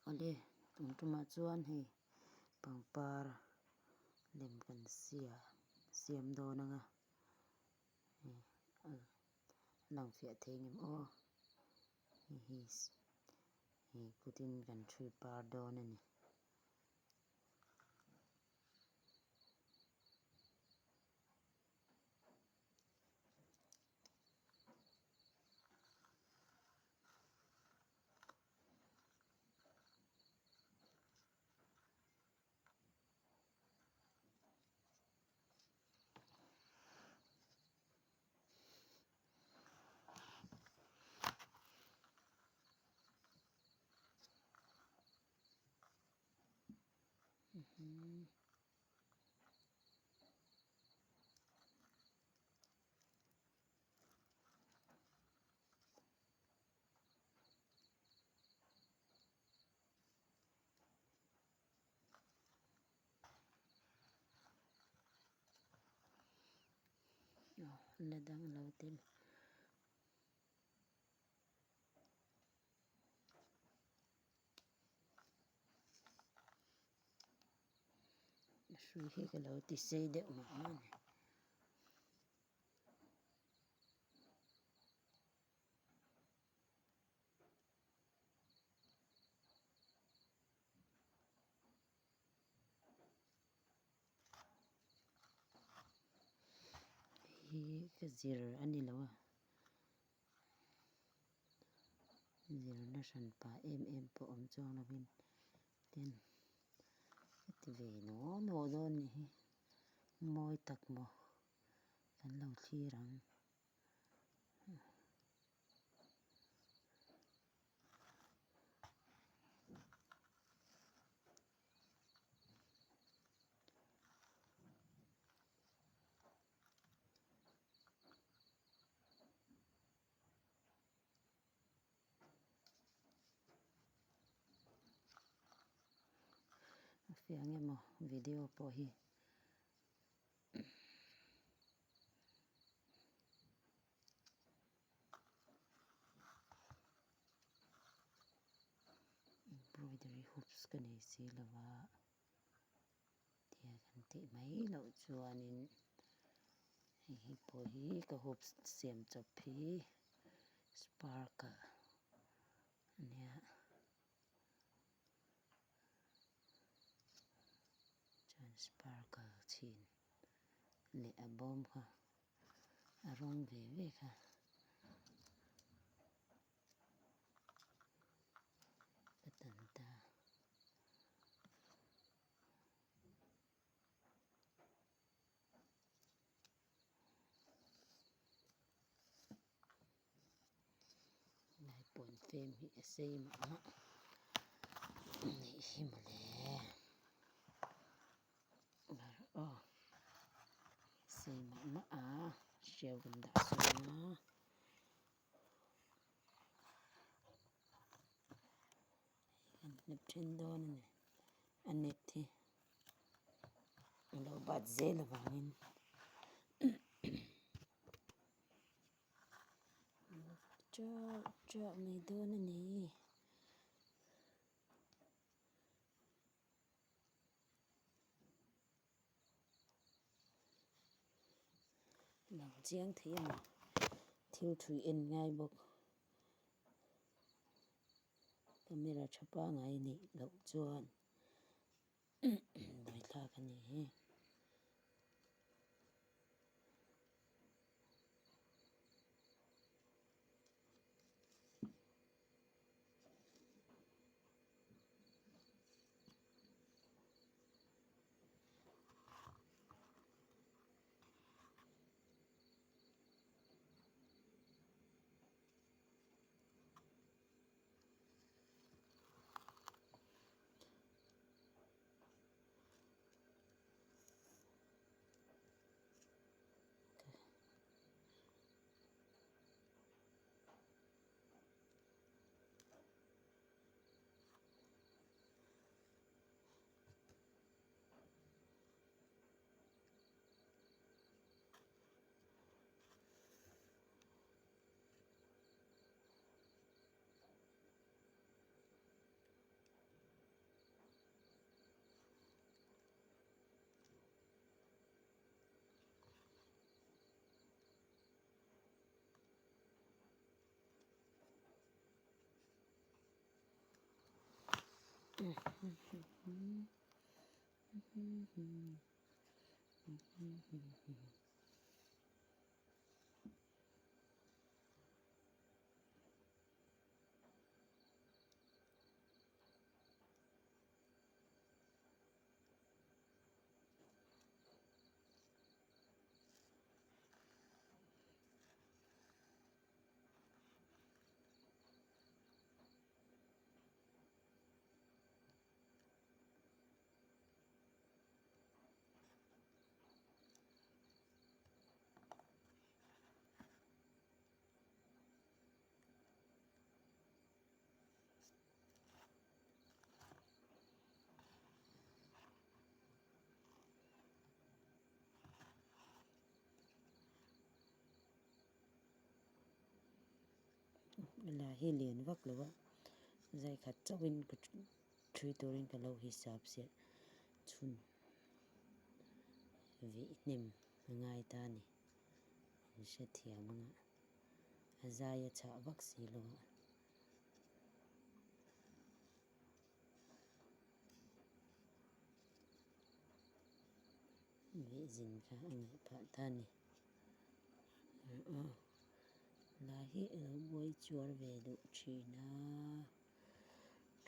Awle tum tumah chuan hei pangpar lem kan sia siam dawn ang a hei a lang fiah thei ngem aw hei hi hei kutin kan ṭhui par dawn a ni. La dang lo tel. A hrui hi ka lo ti sei deuh mah mah a ni. Hi ka zir a ni lo a zirna hran pah em em pawh awm chuang lovin tin ka ti ve naw naw dawn a nih hi mawi tak maw kan lo thlir ang. A fiah ang emaw video pawh hi. Embroidery hoops ka nei si lo a tia kan tih mai loh chuanin hei hi pawh hi ka hoops siam chawp hi sparkle a nia. Chuan sparkle chhin leh a bawm kha a rawng ve ve kha ka tan ta. Lai pawn fem hi a sei mah mah anih hi mawle aw sei mah mah a hriau kan dah sawn a kan hnep then dawn a ni a net hi a lo bat zel avangin. Chauh chauh mai dawn a ni. Lang chiang thei a ni. Thil thui en ngai bawk. Camera tha pangngai neih loh chuan buaithlak a ni hi. La hi lian vak lo a zai khat chauhin ka thui turin ka lo hisap siah chhun vih hnem a ngai ta a ni in hrethiam anga a zai a chhah vak si lo a. Vih zin kha a ngaih phah ta a ni. La hi a lo buai chuar ve duh thin a,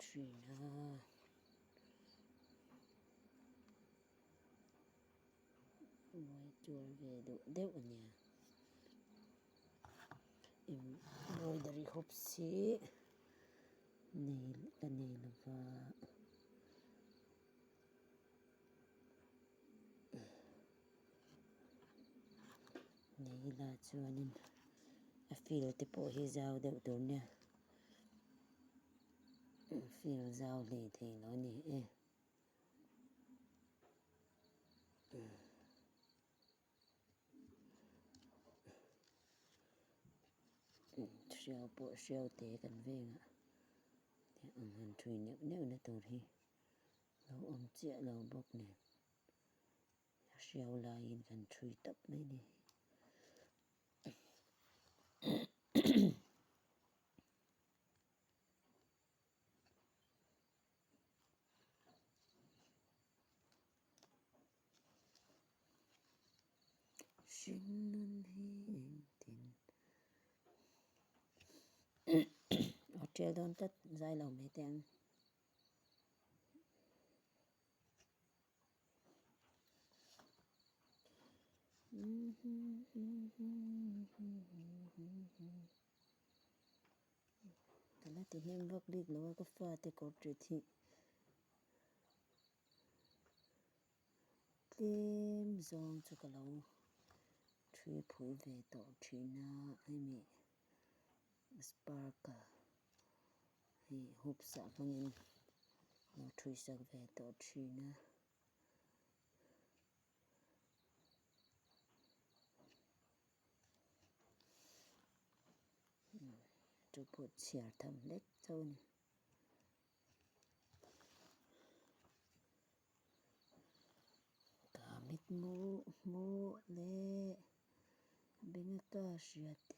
thin a. Buai chuar ve duh deuh a nia. Embroidery hoops hi nei ka nei lo va. Nei ila chuanin a field te pawh hi zau deuh tur nia field zau hlei thei lo a ni e. Hriau pawh hriau te kan vengah ang han thui neuh neuh na tur hi. Lo awm chiah lo bawk nen a hriau laiin kan thui tawp mai ni. Hringnun hi engtin aw tial dawn tlat zai lo mai teh ang. Ka la ti hnem vak bik lo a ka fate kawr ṭit hi tlem zawng chu ka lo ṭhui phur ve tawh ṭhin a hemi sparkle hei hoops ah hmangin lo ṭhui sak ve tawh ṭhin a. Chu pawh chhiar tham hlek chauh a ni. Ka mitmu hmuh leh benga ka hriat te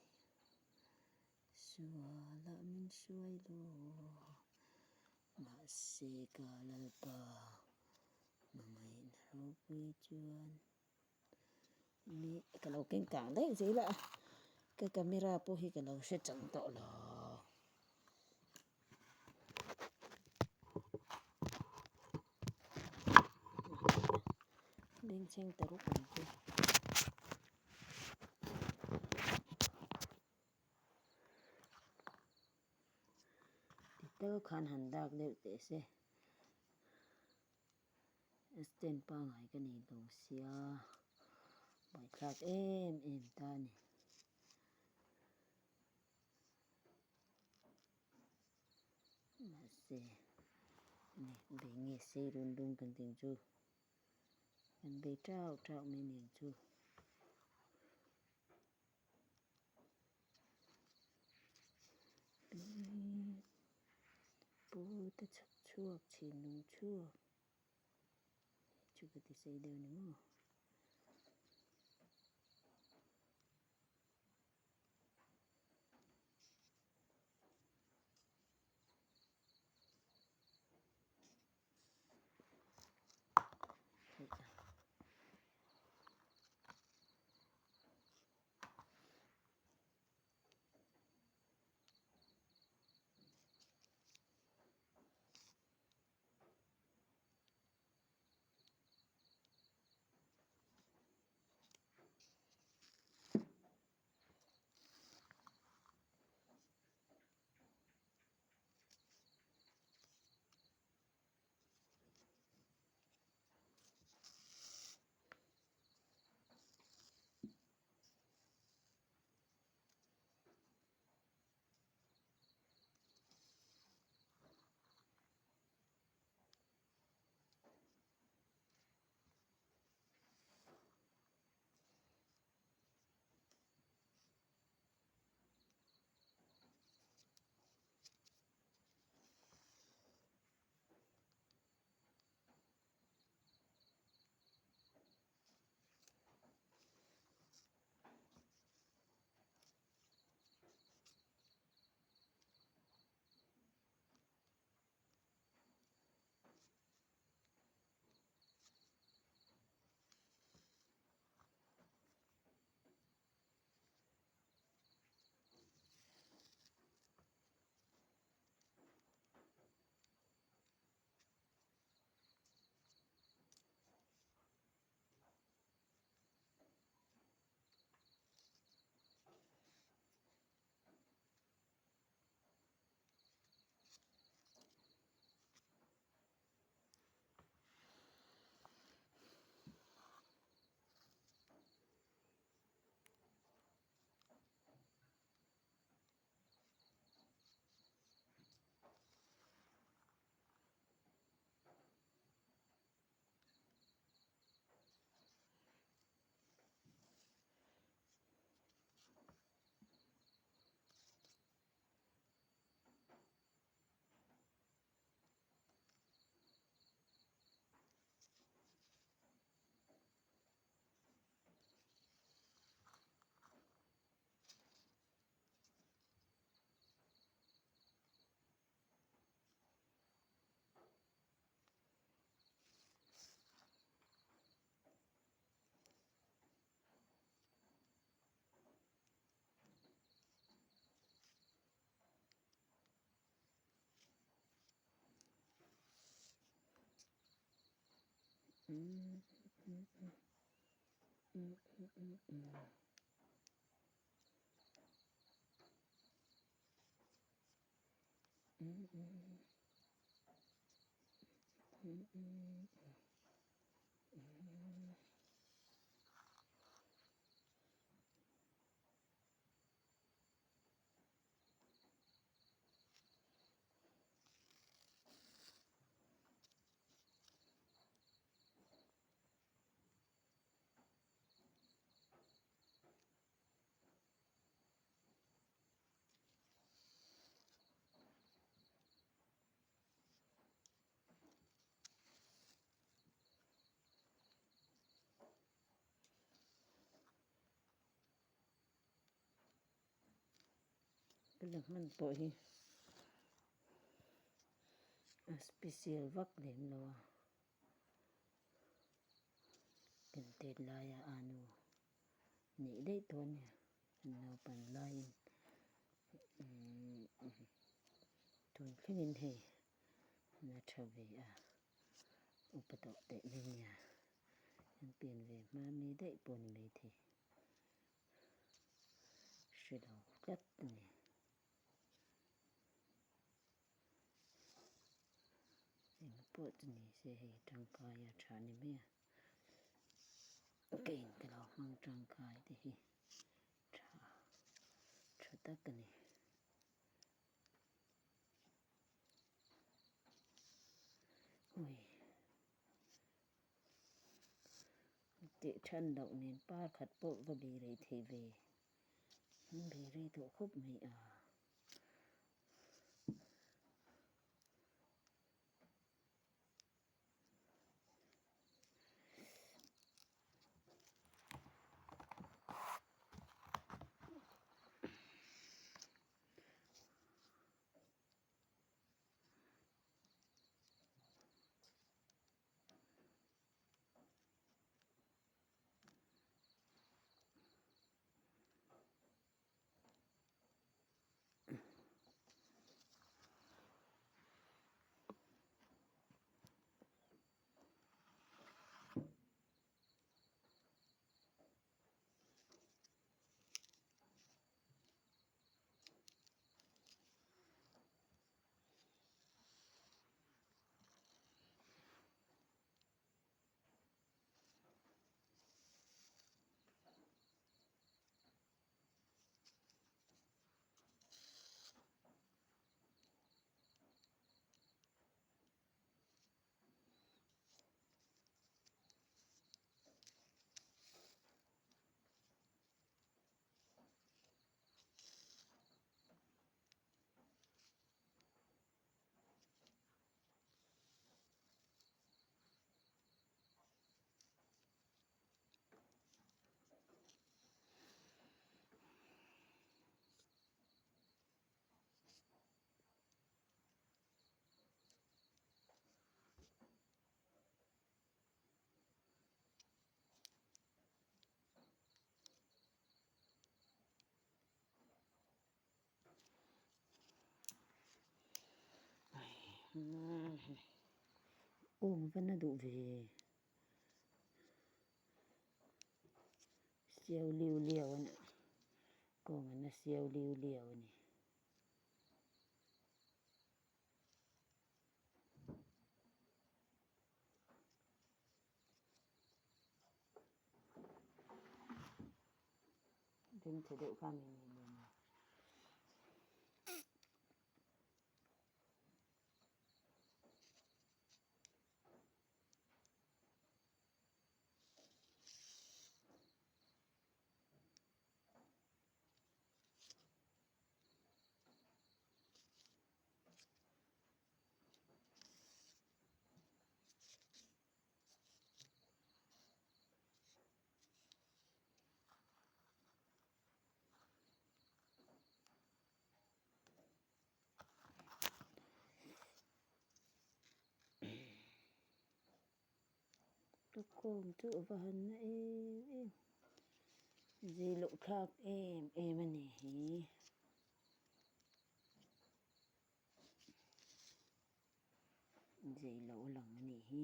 sualah min hruai lo mahse ka lalpa hmangaihna ropui chuan mi ka lo keng kang daih zel a ka camera pawh hi ka lo hre chang tawh lo. Bengchheng ta rup ang chu. Ti tal khan han dak deuh teh se. Stand pangngai ka nei lo sia buaithlak em em ta a ni. Mahse hei bei nge sei run run kan tih ang chu kan bei tauh tauh mai nen chu. Pu te chhak chhuak chhinlung chhuak chu ka ti sei deuh a ni maw. Ka la hman pawh hi a special vak lem lo a kan tet laia a nu neih daih tawh a nia kan naupan laiin tun thlengin hei la tha ve a upa tawh teh mai nia kan pian ve hma mi daih pawh a ni maithei. Hre lo tlat a ni. Eng pawh chu ni se hei tangkai a tha ni mai a, keiin ka lo hmang tangkai te hi tha tha tak a ni. Ui. Tih than loh nen par khat pawh va bei rei thei ve. An bei rei tawh khawp mai a. Awng va na duh ve siau liu liau a ni kawng a na siau liu liau a ni. Bengchhe deuh kha mi ni nen a. Lukhum chu a va han na em em zui loh thlak em em a ni hi. Zei loh a lang a nih hi.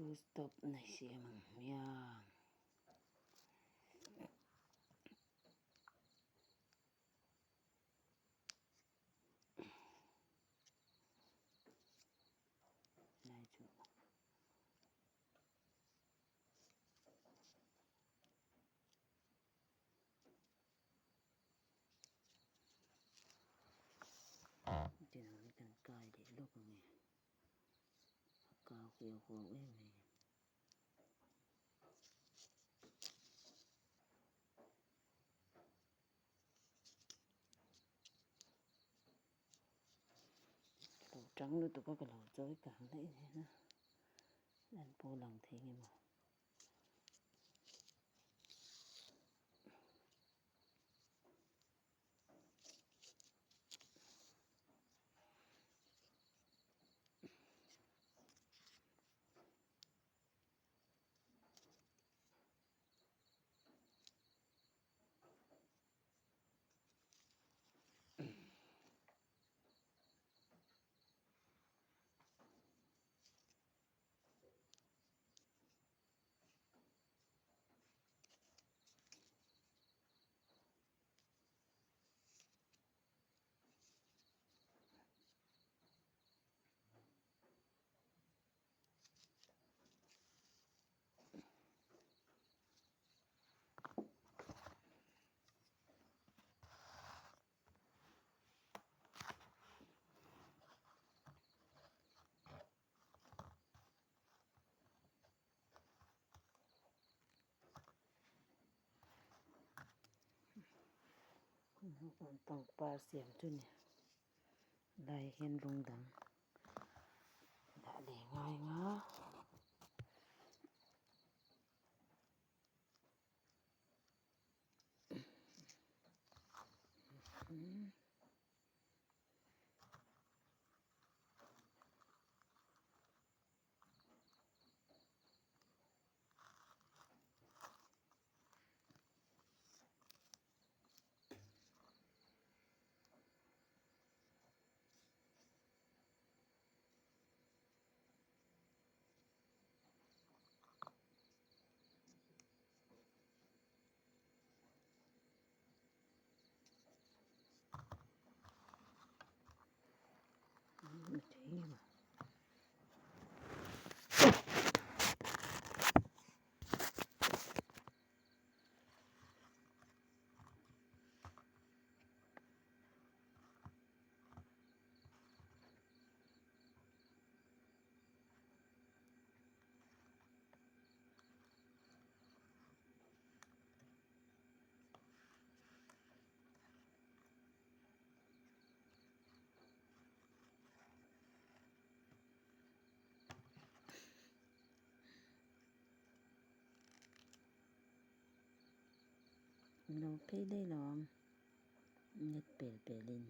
Full stop na siam ang hmiang. Lai chu. Tiang hi kan kai leh lawk ang e. A kau kuau kuau em mai. Lo tang lutuk a ka lo chawi kang daih nen a an pawh lang thei nge maw. Pangpar siam chu ni lai hian rawng dang dah leh ngai ang a. Lo phei daih lo ang net pel pelin.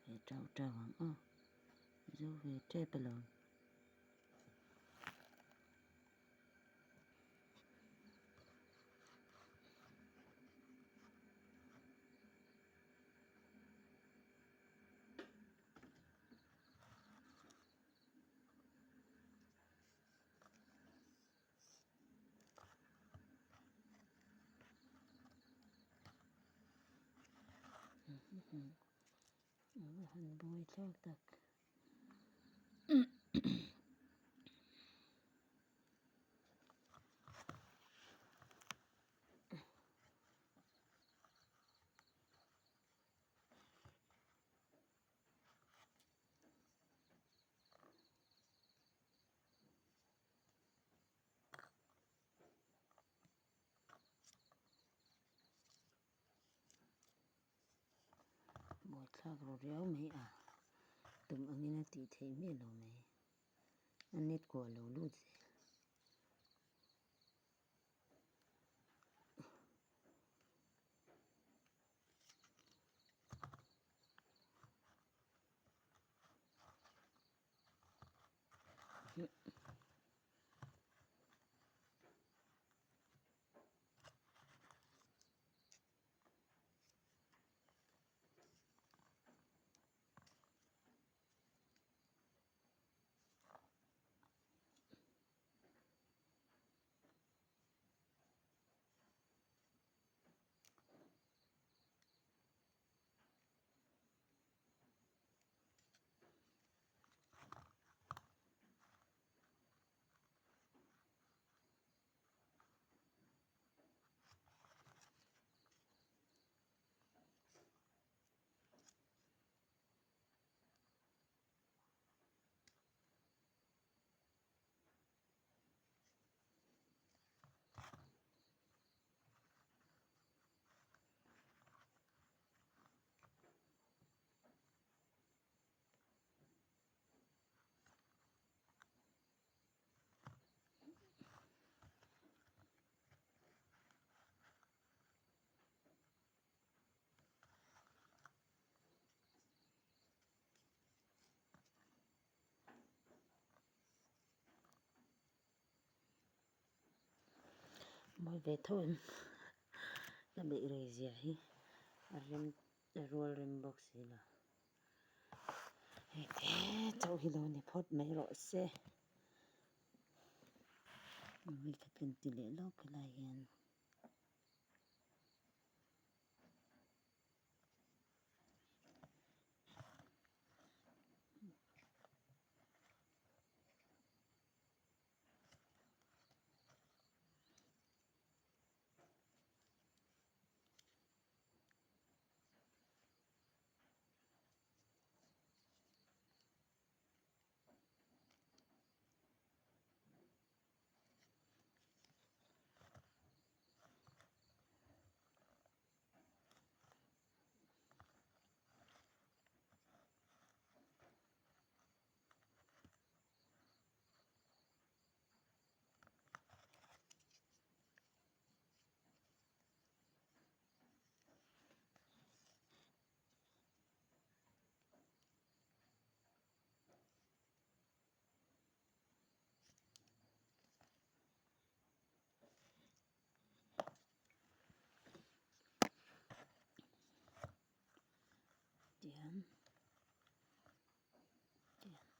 Ve tauh tauh ang aw zo ve tep alawm. A va han buai thlak tak. Buaithlak ru riau mai a, tum angin a tih theih miah lo mai. A net kuah lo lut zel. Mawi ve tho em ka beih rei zia hi a rem a rual rem bawk si lo hei te chauh hi lo ni phawt mai rawh se vawikhat kan ti leh lawk helai hian. Tihian tihian.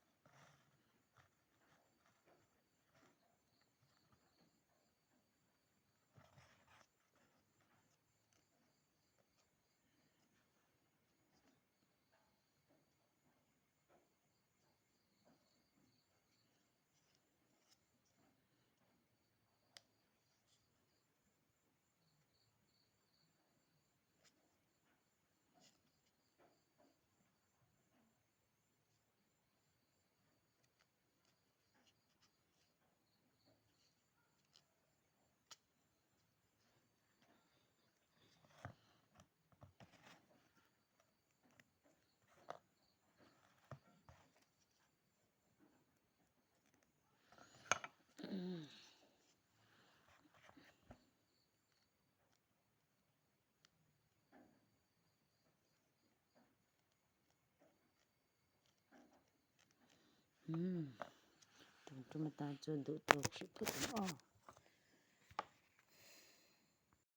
Umm tun tum atan chuan duh tawk hrih phawt ang aw.